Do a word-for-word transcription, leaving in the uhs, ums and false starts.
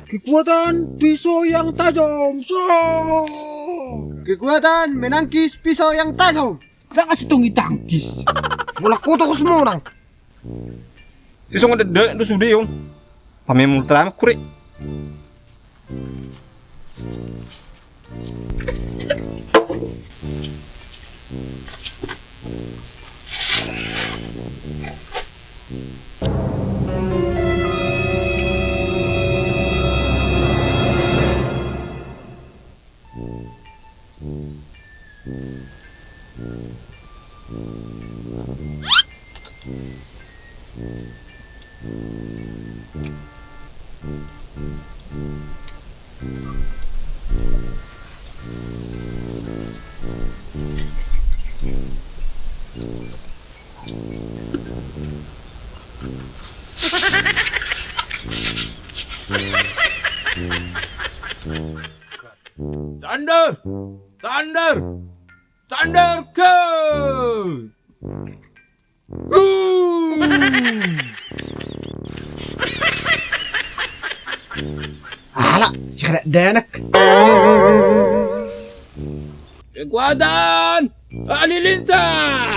Kekuatan pisau yang tajam. So. Kekuatan menangkis pisau yang tajam. Jangan situng itangkis. Bola kotor semua nang. Sisong ada dek, lu sudah, Yong. Pamer multra amak kuri. Thunder! Thunder! Thunder go! Ala, si kada danak. Kekuatan halilintar.